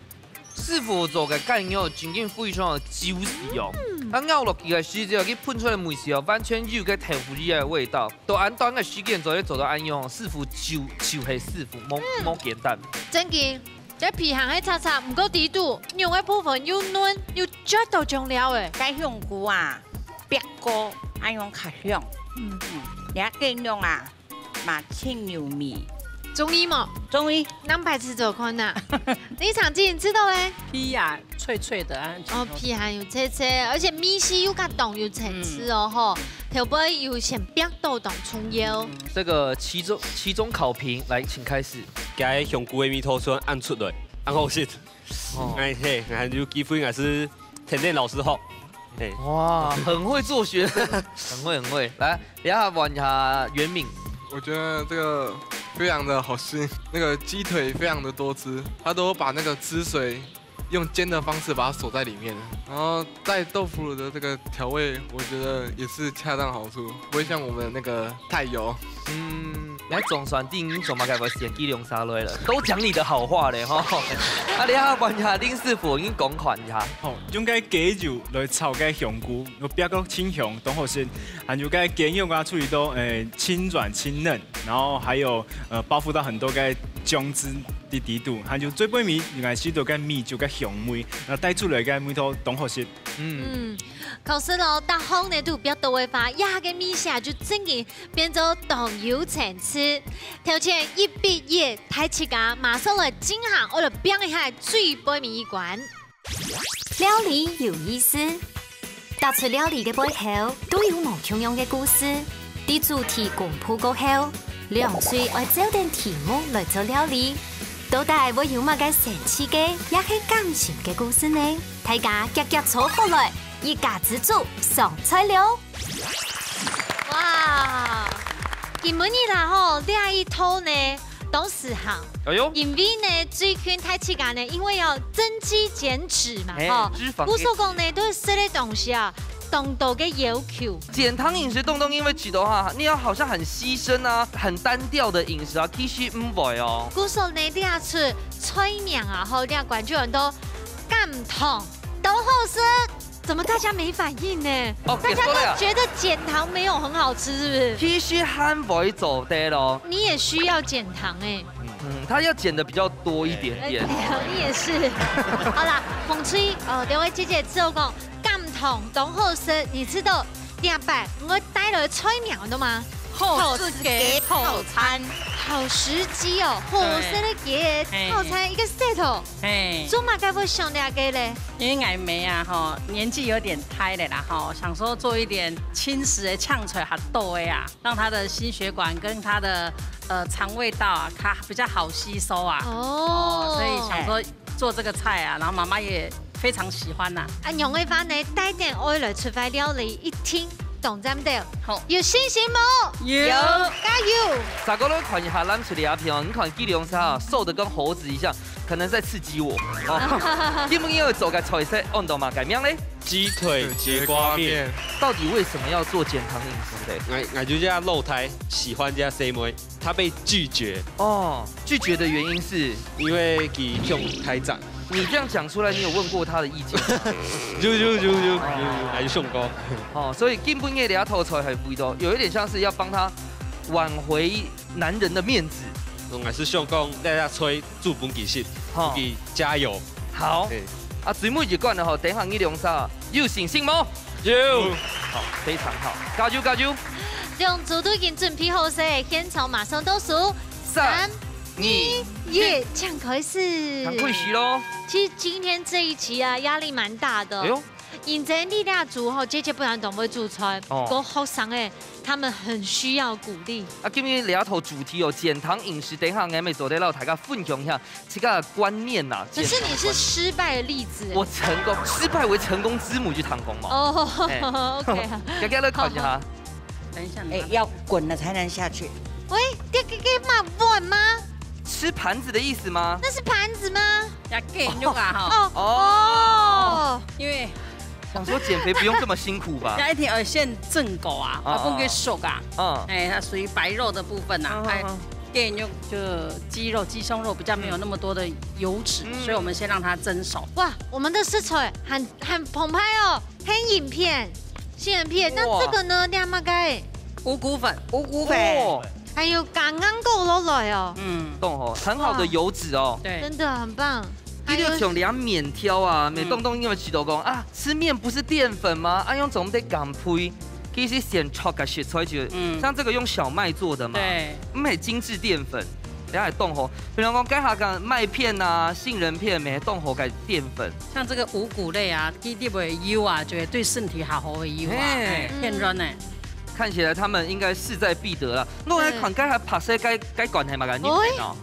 師傅做个雞肉真經非常个juicy哦。嗯。佢咬落去个時節，佢噴出來个味緒哦，完全有該豆腐乳个味道。到恁短个時間做得做到恁樣哦，師傅就，就係師傅，無，嗯。無簡單。真个，這皮還係脆脆，毋過底肚肉个部分又嫩，又啜到醬料誒。該香菇啊，煏過，恁樣較香。嗯。嗯，你看雞肉啊， 嘛盡有味。中意無？中意。拿來試做看啊。你嚐一下，你知道咧？皮啊，脆脆的啊。哦，皮還有脆脆，而且米絲又較重，有層次哦，嗯。吼。頭尾有先煏到當重要。嗯，這個期中，期中考評，來，請開始。該香菇个味道先恁出來，恁好食。 哦。哎，嘿，還有機會，還係跈等老師學。嘿。哇，很會做學生。很會，很會。來，等一下問一下袁敏。我覺得這個非常的好吃，那個雞腿非常的多汁，它都把那個汁水用煎的方式把它鎖在裡面，然後在豆腐乳的這個調味，我覺得也是恰到好處，不會像我們那個太油。嗯，來，總算定義做麼个會選佢兩儕來了，都講你的好話咧，吼。啊，你還問一下林師傅，你講看一下。吼，用該雞油來炒該香菇，又煏到盡香，當好食。還有該雞肉啊，處理到，誒，盡軟盡嫩，然後還有，呃，包覆到很多个醬汁在裡肚，還有最尾面，應該係到該米酒个香味，然後帶出來个味道，當好食。嗯。嗯，確實咯，逐項呢都有煏到个話，這下个味緒就真个 變做當有層次。頭前一比一，大自家馬上來進行，愛來拚一下最尾面一關。料理有意思，逐出料理个背後，都有無共樣个故事。主題公布過後，兩隊愛照等題目來做料理。到底會有麼个神奇个，也係感人个故事呢？大家遽遽坐好來，一家之煮上菜了！哇，今晡日啦吼，這一套呢，當時行。哎喲，因為呢，最近大自家呢，因為要增肌減脂嘛，嘿，吼，脂肪故所講呢，對食个東西啊，當多个要求。減糖飲食當中，因為知道哈，你要好像很犧牲啊，很單調的飲食啊，其實毋會哦。故所呢，這出菜名啊，吼，這關注很多減糖，當好食。怎麼大家沒反應呢？哦，大家結束了呀。都覺得減糖沒有很好吃，是不是？其實還會做得咯。你也需要減糖哎、嗯，它要減的比較多一點點。你也是。好啦，紅吹哦，兩位姐姐之後講減糖當好食，你知道第二擺我帶來菜名的嗎？好食个套餐。好時機哦，好食个套餐一個set哦，嘿，做麼个會想這個咧？因為𠊎妹啊，吼，年紀有點大了啦，吼，想說做一點輕食的，嗆出來較多的啊，讓她的心血管跟她的呃腸胃道啊，它比較好吸收啊。哦，所以想說做這個菜啊，然後媽媽也非常喜歡呐、啊，仰个話呢，帶等愛來出外料理一定當讚到。好，有信心無？有加油！大家都看一下，咱出來啊，朋友，你看這兩儕瘦得跟猴子一樣，可能在刺激我。哦，今晡日要做个菜色，安到麼个名咧？雞腿节瓜面。到底為什麼要做減糖飲食的？俺俺就叫他肉胎，喜歡叫 C 妹，他被拒絕。哦，拒絕的原因是，因為佢胸太長。你這樣講出來，你有問過他的意見嗎？有有有有有，還有胸高。哦，所以今晡日這道菜很味道，有一點像是要幫他挽回男人的面子。我還是想講，大家吹助本其實，好自己加油。好嘿，啊，最尾一關了吼，等一下你兩儕有信心無？有。好，非常好，加油加油！兩組都已經準備好勢，現場馬上倒數，三、二、一，請開始。趕快洗咯。其實今天這一集啊，壓力蠻大的。哎呦，因為你這組吼，姐姐本來都會煮菜，哦不過學生哎，他們很需要鼓勵。啊，今日這道主題哦，減糖飲食，等一下𠊎會做得摎大家分享一下這個觀念呐。可是你是失敗的例子哎。我成功，失敗為成功之母就成功嘛。哦哎，OK。大家來看一下，等一下，你哎，要滾了才能下去。喂，這個可以罵碗嗎？吃盤子的意思嗎？那是盤子嗎？要給肉啊哈，哦哦，因為想說減肥不用這麼辛苦吧？要一定要先蒸過啊，哦啊，放佢熟啊。嗯，哎，它屬於白肉的部分呐，哎，嗯給肉就雞肉、雞胸肉比較沒有那麼多的油脂，嗯所以我們先讓它蒸熟。哇，我們的食材很很澎湃哦，很影片，杏仁片。那哇這個呢，亮麼个？五穀粉，五穀粉，哦，還有橄欖果落來哦。嗯，懂吼，很好的油脂哦。對，真的很棒。你就像這麵條啊，每當當因為知道講啊，嗯吃麵不是澱粉嗎？啊，用總得減肥。其實選擇个食材就，嗯像這個用小麥做的嘛，對，毋係精緻澱粉，人家還懂吼。比方講，該下講麥片啊、杏仁片，乜係當好个澱粉。像這個五穀類啊，佢裡背油啊，就會對身體好好个油啊，嘿哎，天然呢。看起來他們應該勢在必得了。我來看，該下白色該該罐係麼个？日本哦，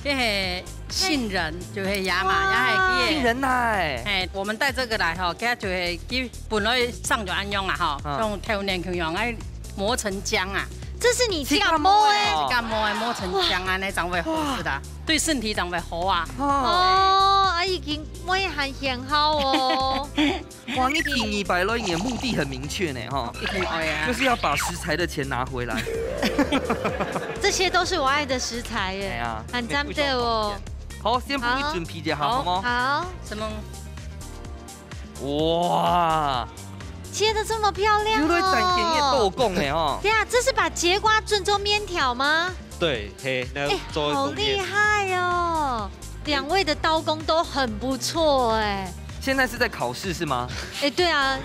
這係杏仁，就係亞麻，哇也係杏仁奶。哎，我們帶這個來吼，佢就會佢本來生就恁樣啊吼，嗯用豆奶去用，哎，磨成漿啊，這是你自家磨的。哦感冒哎，磨成漿啊，那正會好食的，對身體正會好啊。哦，哦，啊，已經我也很顯好哦。哇，你第二擺來，你的目的很明確呢，哈，一定愛啊就。是要把食材的錢拿回來。這些都是我愛的食材哎耶，呀，很讚的哦。好，先幫你準備一下，好嗎？好，什麼？哇，切的這麼漂亮原來展現也哦。豆供呢，哈。對啊，這是把節瓜準做麵條嗎？對，嘿，那哎，做好厲害哦！兩位的刀工都很不錯哎。現在是在考試是嗎？哎，對啊，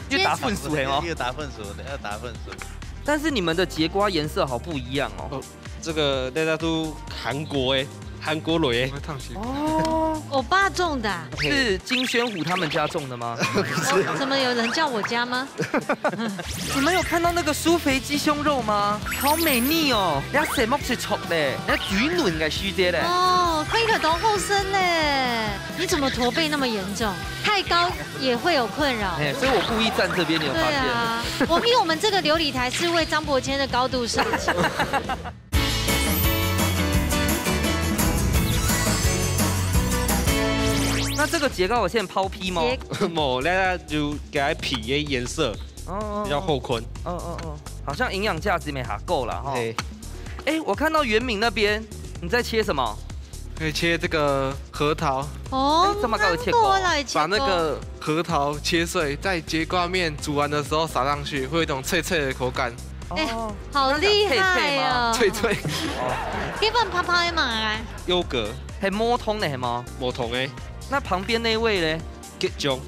又打分數哎哦一。个打分数，要打分數。但是你們的節瓜顏色好不一樣哦。這個大家都韓國的，韓國來个。會燙死。哦，歐巴種的啊？是金宣虎他們家種的嗎？怎麼有人叫我家嗎？你們有看到那個舒肥雞胸肉嗎？好美膩哦，人家色目出出咧，人家嘴嫩个時節咧。哦，看起來當好食咧。你怎麼駝背那麼嚴重？太高也會有困擾。哎，所以我故意站這邊，你有發現？對啊，我们因为我们这个流理台是为张伯骞的高度设计。那這個節瓜我先拋坯嗎？節無，那就給它皮个顏色，哦，哦，哦。比較厚坤。哦，哦，哦，好像營養價值沒還夠啦，哈。對。哎，我看到袁敏那邊，你在切什麼？可以切這個核桃。哦，哎，這麼高的切瓜。難怪我來切瓜。把那個核桃切碎，在節瓜麵煮完的時候撒上去，會有一種脆脆的口感。哎，哦，好厲害哦！那個脆脆嗎？脆脆。哦。這份泡泡係麼个啊？優格。係無糖个係無？無糖个。那旁邊那位咧？桔醬。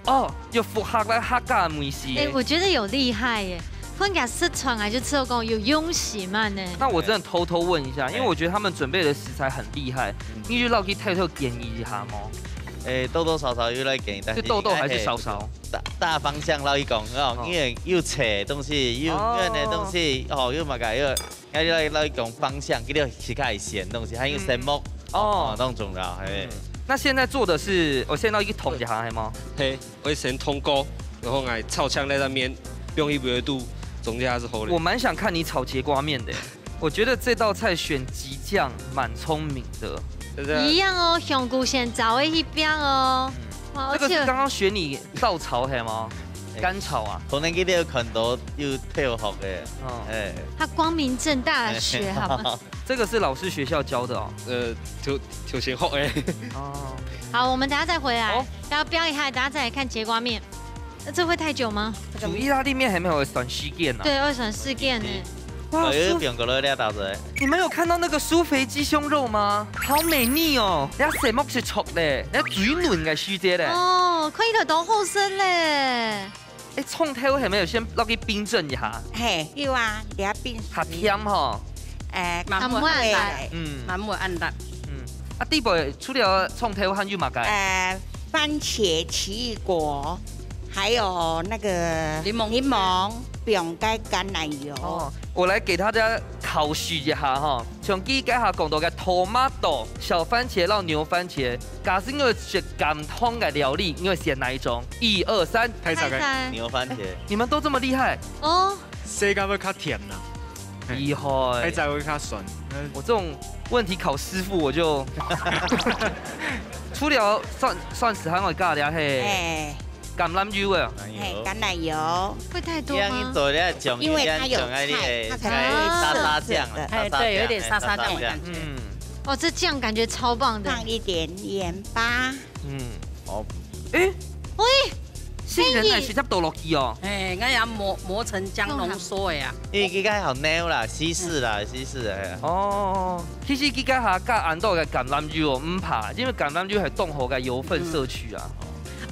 哦，有符合了客家的味緒。哎，我覺得有厲害耶，看起來食出來就知道講有用心啊呢。那我真的偷偷問一下，因為我覺得他們準備的食材很厲害，嗯。你就落去偷偷建議一下嗎？誒，多多少少有來建議，但是就多多還是少少？應該係大，大方向落去講，哦，哦。因為有切的東西，有哦。軟的東西，哦，有麼个，有，要，要，要講方向，佢兜自家會選東西，還有色目，嗯。哦。哦，當重要，嘿。嗯。那現在做的是，我現在落去燙一下，係無？嘿。 會先燙過，然後來炒香那個麵，放入去肚，中間還係好咧。我蠻想看你炒節瓜麵的，我覺得這道菜選桔醬蠻聰明的。對不對？一樣哦，香菇先炒一遍哦。嗯。哇，這個是剛剛選你照炒係嗎？而且，乾炒啊？可能佢兜有看到有偷學个，哦。哎。他光明正大的學，好不好？這個是老師學校教的哦。呃，就，就先學个。哦。好，我們等下再回來，哦。要標一下，等下再來看節瓜麵。 那這會太久嗎？煮義大利麵還沒有算時間呢。對，要算時間呢。哇，哎，舒-，不用過了，你要打折。你們有看到那個舒肥雞胸肉嗎？好美膩哦，人家色目出出咧，人家嘴嫩个時節咧。哦，看起來當好食咧。哎，蔥頭係無有先落去冰鎮一下？嘿，有啊，你要冰水。較甜吼。哎，慢慢按落。嗯。慢慢按落。嗯。啊，底背除了蔥頭還有麼个？呃， 番茄、奇異果，還有那個檸檬汁。檸檬，放該橄欖油。哦，我來給大家考試一下哈，像佢這下講到个tomato、小番茄摎牛番茄，假使愛食鹹湯个料理，你會選哪一種？一二三。泰式个。泰式。牛番茄。你們都這麼厲害。哦。西瓜會較甜啦。 厲害。還在會較酸。嗯。我這種問題考師傅，我就除了蒜，蒜絲還會加點係，哎。橄欖油啊。哎呦。嘿，橄欖油。會太多嗎？這樣一做，你要講，因為它有菜，你要講，哎，它才會有沙沙醬啊，色澤。哎，對，有點沙沙醬的感覺。沙沙醬。嗯。哦，這醬感覺超棒的。放一點鹽巴。嗯。哦。誒，喂， 杏仁奶直接倒落去哦。哎，𠊎也磨，磨成漿濃縮个啊。因為佢該好濃啦，稀釋啦，稀釋个，哎呀。哦，其實佢該下加恁多个橄欖油哦，毋怕，因為橄欖油係當好个油分攝取啊。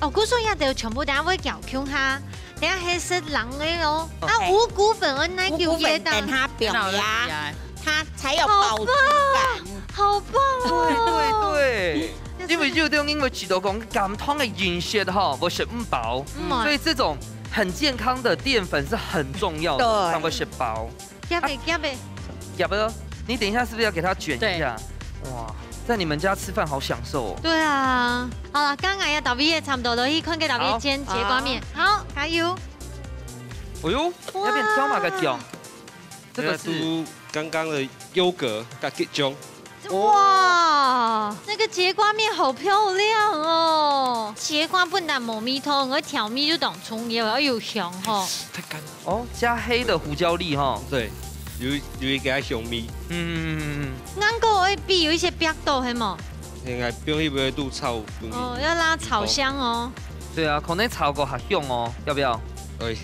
哦，故所這兜全部等下會攪均下，等下係食冷个哦。哦。啊，五穀粉愛哪久噎到？五穀粉等下放呀。 它才有飽足感。好棒哦！對，對，對。因為有兜人會知道講，減糖个飲食吼，會食毋飽，嗯。所以這種很健康的澱粉是很重要的，對。才會食飽。夾欸，夾欸。夾欸，你等一下是不是要給它捲一下？對。哇，在你們家吃飯好享受哦。對啊，好了，剛剛也到位了，差不多落去看个到位煎節瓜麵。好。好，加油。哎呦，哇。那邊挑哪個醬？ 這個是，這個係剛剛个優格加桔醬。哇，這個節瓜麵好漂亮哦！節瓜本來無味道，𠊎調味就當重要，要有香吼。太乾了。哦，加黑的胡椒粒哈。對，有，有一個香味。嗯，嗯，嗯，嗯。難怪會比有一些白豆，係無？應該放入去肚炒，哦，要讓它炒香哦。對啊，可能炒過較香哦，要不要？哎。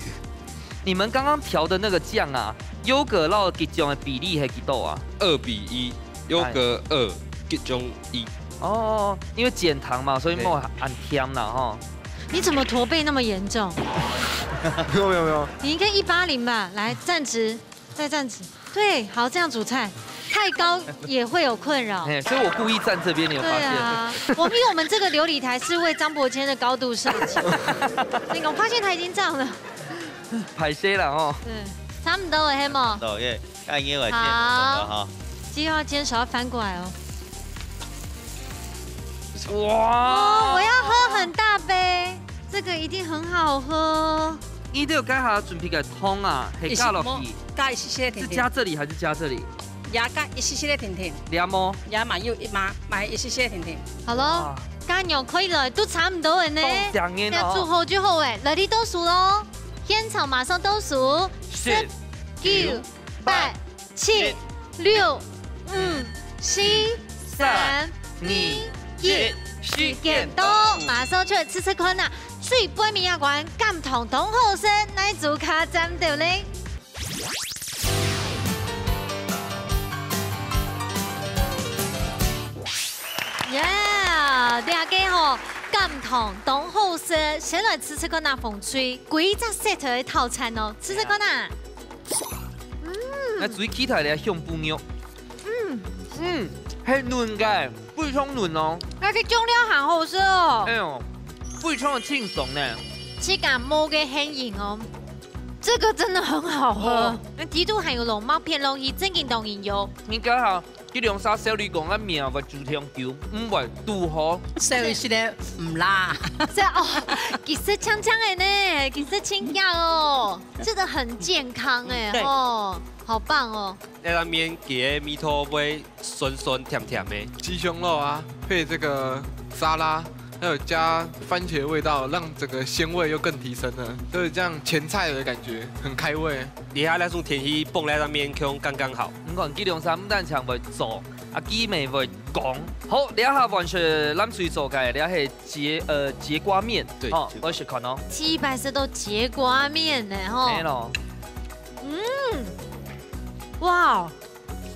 你們剛剛調的那個醬啊， 優格摎桔醬个比例係幾多啊？二比一，優格二，桔醬一。哦，因為減糖嘛，所以莫恁甜啦吼。你怎麼駝背那麼嚴重？沒有，沒有，沒有。你應該一八零吧？來，站直，再站直。對，好，這樣煮菜。太高也会有困扰。哎，所以我故意站这边，你有发现？对啊，我们因为我们这个琉璃台是为张伯骞的高度设计。你看，我发现他已经这样了。歹势啦吼。对，差不多了，黑吗？到耶，按因为好哈。今天要坚持要翻过来哦。哇！哦，我要喝很大杯，这个一定很好喝。你都有该下准备个汤啊，还加落去，加一些些甜甜，是加这里还是加这里？也加一些些甜甜，两毛。也买有一买买一些些甜甜。好了，刚刚扭亏了，都差不多了呢。放香烟哦那祝后就后哎，来，你倒数喽。现场马上倒数，十、九、八、七、六、五、四、三、二、一，时间到，马上出来试试看呐。最背面那关，感动同好食，哪一组卡站到嘞？耶，大家吼，感动同好食，先来试试看那风吹，几只set的套餐哦，试试看呐。那最期待的香麸肉。嗯嗯，很嫩个，非常嫩哦。那个酱料很好吃哦哎，呦，非常的清爽呢。质感摸个很硬哦，这个真的很好喝。哦那底肚还有龙猫片龙鱼，真紧当然有。你刚好，这两只小旅馆个面会煮香酒，唔会堵好。所以现在唔辣，这哦，其实香香的呢，其实清香哦，吃的很健康哎对哦，好棒哦。那个面给的米头会酸酸甜甜的。鸡胸肉啊，配这个沙拉，还有加番茄味道，让整个鲜味又更提升了。就是这样前菜的感觉，很开胃。你还那种天气，蹦来那面腔刚刚好。你看，这两三不但常会做，啊，佢们会讲。好，这下完是蓝水做个，这系节呃节瓜面，对好节，瓜我试看哦。七百是都节瓜面呢吼。没咯，哇，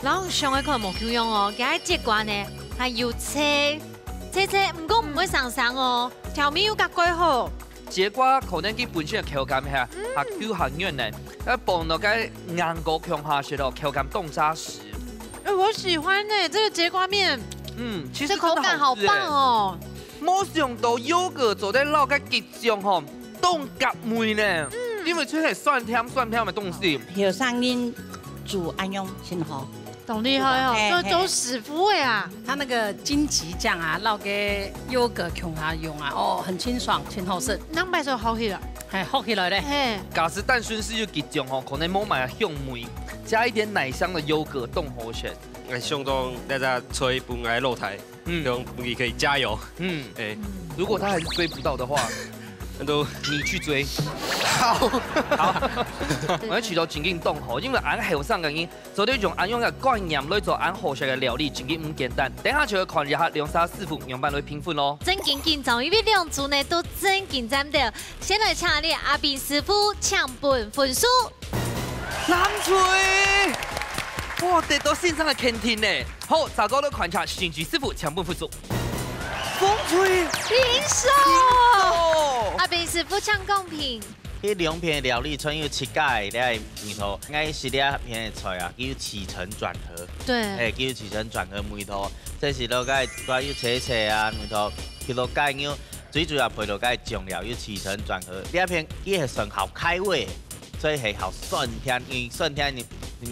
然后上一口无共样哦，给它节瓜呢，还有脆，脆脆，不过不会生生哦，调味又加过好。节瓜可能佢本身的口感哈，啊，Q很软呢，要放到个硬果腔下去咯，口感当扎实。哎，我喜欢呢，这个节瓜面，嗯，其实这口感好棒哦。没想到优格做得落个吉祥吼，当合味呢，因为这是酸甜酸甜的东西。有声音煮安用真好。懂厉害哦，嘿这都师傅哎啊。它那个荆棘酱啊，落个优格琼它用啊，哦，很清爽，真好吃，两百手好吃了，哎，好起来嘞。嘿，假使单纯是有吉祥吼，可能冇买香味，加一点奶香的优格更好吃。哎，相当大家吹分个露台，嗯用你可以加油。嗯，哎，如果他还是追不到的话，那都你去追。好，好，我要取到情境动吼，因为俺后生个人做得用俺用个概念来做俺好食个料理，情境唔简单。等下就要看一下两三师傅样板来评分咯。真紧紧张，因为两组呢都真紧张的。先来请你阿斌师傅抢本分数。蓝隊，哇，得到先生个肯定呢。好，再过来看一下，先生师傅抢本分数。风吹，平手。哦，阿斌师傅抢公平。这两片料理全有自家个味道，我是这片个菜啊，有起承转合，对，嘿，有起承转合味道，这是落个个有切切啊味道，去落个有最主要配落个酱料有起承转合，这片也系算好开胃，所以系好酸甜，因为酸甜的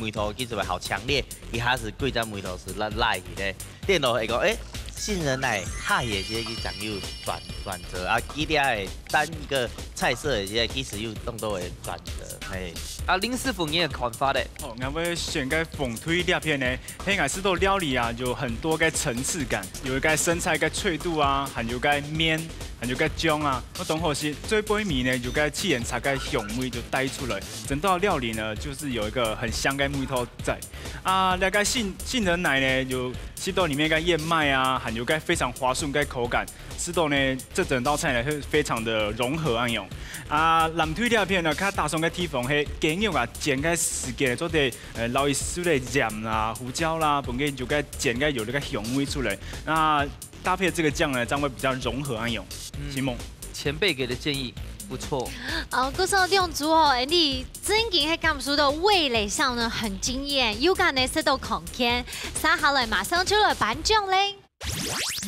味道其实会好强烈，一下子贵在味道是拉拉起来。 店老会讲，哎，杏仁奶下也这个讲究转转折啊，伊咧会单一个菜色的这个其实又动作会转折，哎。啊，林师傅你的看法咧？哦，我会选个风推这片呢，黑矮石头料理啊，有很多个层次感，有一个生菜个脆度啊，还有个面，还有个酱啊，我等好是最背面呢，有个七眼茶个香味就带出来，整道料理呢就是有一个很香个味道在。啊，那个杏杏仁奶呢，有吸到里面个燕麦啊，还有个非常滑顺个口感。 吃到呢，这整道菜呢是非常的融合按用。啊，蓝隊这片呢，佢打算个地方係雞肉啊，煎个时间做得呃，捞一丝的盐啦、胡椒啦，本身就该煎个有那个香味出来。那搭配这个酱呢，这样会比较融合按用。嗯承蒙。前辈给的建议，不錯。哦，故所兩組哦，你真經係感受到味蕾上呢很驚豔，又敢呢食到康健，接下來馬上就來頒獎咧。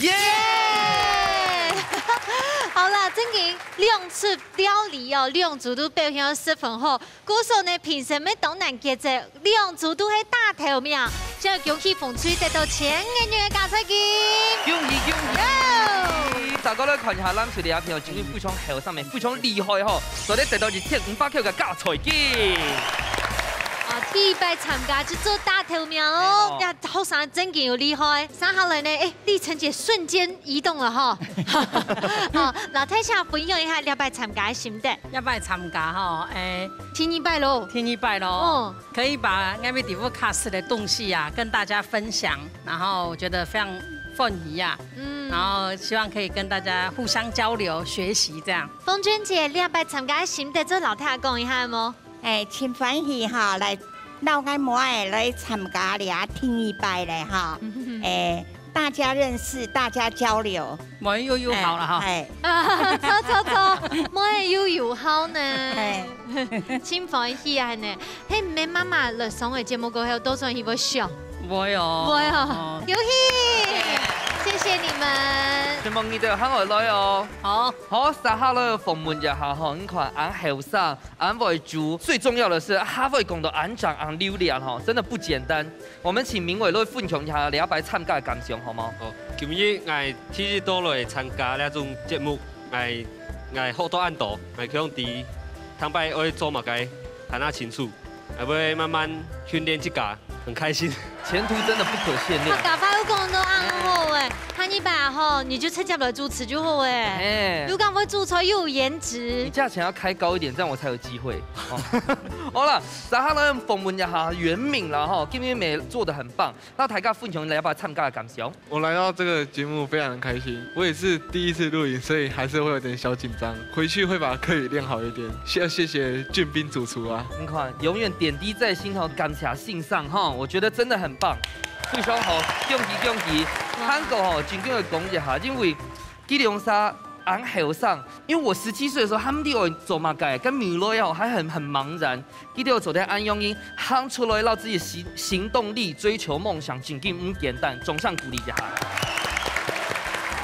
耶！好啦，真經兩組料理哦，兩組都表現得十分好。 故所呢，評審們當然傑出，兩組都係打頭名，就恭喜紅隊得到千元个加菜金。恭喜恭喜！大家來看一下，藍隊這片真經非常後生个，非常厲害吼，所以得到一千五百塊个加菜金。啊，第一擺參加就做打頭名哦，這學生真經有厲害。接下來呢，哎，麗晨姐瞬間移動了哈。好，摎大家分享一下這擺參加个心得。這擺參加吼，哎， 第二擺咯。第二擺咯。哦。可以把𠊎兜个特色个東西啊，跟大家分享，然後我覺得非常歡喜啊。嗯。然後希望可以跟大家互相交流、學習這樣。鳳娟姐，這擺參加个心得，做摎大家講一下無？哎，真歡喜哈，來，摎𠊎妹仔來參加這第二擺咧哈。哎， 大家認識，大家交流。無有有好了哈。哎，著著著，無有有好呢。哎，真歡喜啊呢。係毋係媽媽來上个節目過後，都算係會想？會哦。會哦，恭喜！謝謝你們。希望你兜還會來哦。好。好，接下來訪問一下吼，你看，恁後生，恁會煮，最重要的是，還會講到恁靚恁流利吼，真的不簡單。 我們請明偉來分享一下這擺參加个感想，好無？哦，今日𠊎第一擺來參加這種節目，𠊎𠊎學到恁多，𠊎希望知頂擺愛做麼个，還較清楚，𠊎會慢慢訓練自家，很開心。前途真的不可限量。客家話又講到恁好欸，下二擺吼，你就直接來主持就好欸。哎。又敢會煮菜又有顏值。你價錢要開高一點，這樣我才有機會。哦。好了，接下來訪問一下袁敏啦吼，今日也做得很棒。 摎大家分享這擺參加个感想。我來到這個節目非常的開心，我也是第一次錄影，所以還是會有點小緊張，回去會把客語練好一點。謝謝謝俊斌主廚啊。你看，永遠點滴在心頭，感謝先生吼，我覺得真的很棒，非常好，恭喜恭喜！哇。還過吼，真正愛講一下，因為 佢兩儕恁後生，因為我十七歲的時候，佢兜愛做麼个，跟未來哦還很很茫然。佢兜做得恁樣仔行出來，摎自己行行動力，追求夢想，真經毋簡單，掌聲鼓勵一下。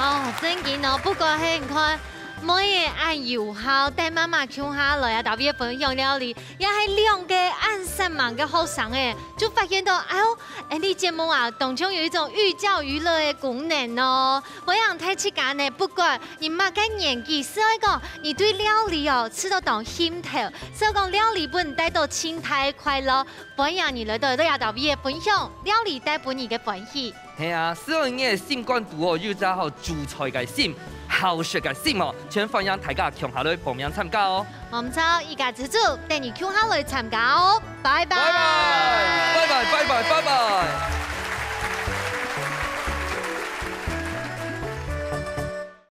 哦，真經哦，不過係你看，妹仔恁有孝，帶媽媽共下來啊，特別分享料理，也係兩個恁煞猛个學生欸，就發現到，哎喲，恁呢節目啊，當中有一種寓教於樂个功能哦。 歡迎大自家呢，不管你麼个年紀，係愛講你對料理哦，試到當興頭，係愛講料理分你帶到盡大个快樂，歡迎你來到這兜位个分享，料理帶分你个歡喜。係啊，只要你个心肝肚哦，有隻好煮菜个心，好食个心哦，全歡迎大家共下來報名參加哦。我們招一家之主，帶你共下來參加哦，拜拜。拜拜，拜拜，拜拜，拜拜。